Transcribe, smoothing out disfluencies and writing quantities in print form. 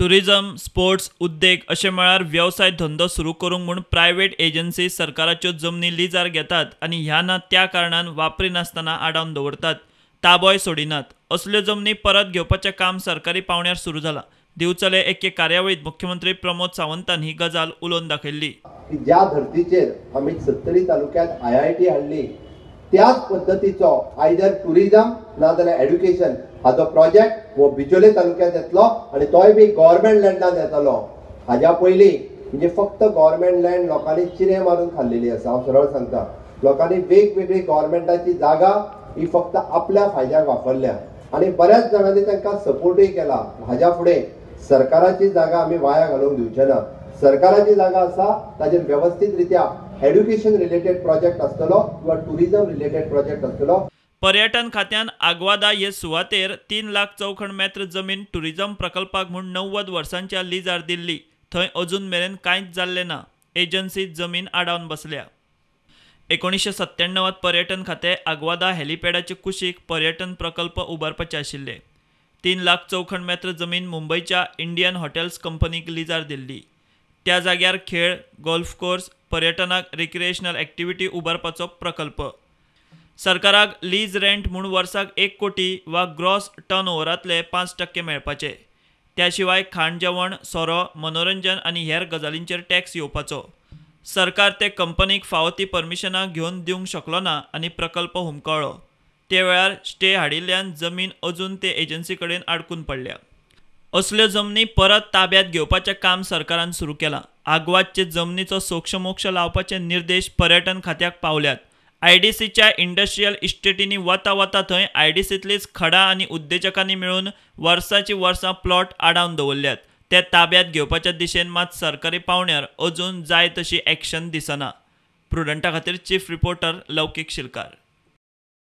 Tourism, sports, उद्देग अशे मळार वेवसाय धंदो सुरू करूंक म्हूण प्रायव्हेट एजन्सी सरकाराच्यो जमनी लिजार घेतात आनी ह्या ना त्या कारणान वापरिनासतना आडावन दवरतात. ताबोय सोडिनात. असल्यो जमनी परत घेवपाचें काम सरकारी पावंड्यार सुरू जालां. दिवचले एके कार्यावळींत मुख्यमंत्री प्रमोद सावंतान ही गजाल उलोवन दाखयल्ली. की ज्या धर्तीचेर आमी सत्तरी तालुक्यांत IIT हाडली त्याच पद्दतीचो आयदर टुरिझम नाजाल्यार एड्युकेशन हाजो प्रोजेक्ट हो बिचोले तालुक्यांत येतलो आनी तोय बी गव्हर्मेंट लँडान येतलो. हाज्या पयलीं म्हणजे फक्त गव्हर्मेंट लँड लोकांनी चिरे मारून खाल्लेली आसा. हांव सरळ सांगता, लोकांनी वेगवेगळी गव्हर्मेंटाची जागा ही फक्त आपल्या फायद्याक वापरल्या आनी बऱ्याच जाणांनी तांकां सपोर्टूय केला. हाज्या फुडें सरकाराची जागा आमी वाया घालूंक दिवचे ना. सरकाराची जागा आसा ताजेर वेवस्थीत रित्या एड्युकेशन रिलेटेड प्रोजेक्ट आसतलो किंवा टुरिझम रिलेटेड प्रोजेक्ट आसतलो. पर्यटन खात्यान आग्वादा हे सुवातेर 3 लाख चौखण मेत्र जमीन टुरिझम प्रकल्पाक म्हूण 90 वर्सांच्या लिजार दिल्ली. थंय अजून मेरेन कांयच जाल्लें ना. एजन्सी जमीन आडावन बसल्या. 1997 पर्यटन खातें आग्वादा हेलिपॅडाचे कुशीक पर्यटन प्रकल्प उबारपाचे आशिल्ले. 3 लाख चौखण मेत्र जमीन मुंबयच्या इंडियन हॉटेल्स कंपनीक लिजार दिल्ली. त्या जाग्यार खेळ, गोल्फ कोर्स, पर्यटनाक रिक्रिएशनल एक्टिविटी उबारपाचो प्रकल्प. सरकाराक लीज रेंट म्हूण वर्साक 1 कोटी वा ग्रॉस टर्न ओव्हरांतले 5% मेळपाचे. त्या शिवाय खाण जेवण, सोरो, मनोरंजन आनी हेर गजालींचेर टॅक्स येवपाचो. सरकार ते कंपनीक फावो ती परमिशनां घेवन दिवंक शकलो ना आनी प्रकल्प हुमकळ्ळो. ते वेळार स्टे हाडिल्ल्यान जमीन अजून ते एजन्सी कडेन आडकून पडल्या. असल्यो जमनी परत ताब्यात घेवपाचें काम सरकारान सुरू केलां. आग्वादचे जमनीचो सोक्षमोक्ष लावपाचे निर्देश पर्यटन खात्याक पावल्यात. IDCच्या इंडस्ट्रियल इस्टेटींनी वता वता थंय IDCतलीच खडा आनी उद्देजकांनी मेळून वर्सांची वर्सां प्लॉट आडावन दवरल्यात. ते ताब्यात घेवपाच्या दिशेन मात सरकारी पावंड्यार अजून जाय तशी एक्शन दिसना. प्रुडंटा खातीर चीफ रिपोर्टर लौकीक शिलकार.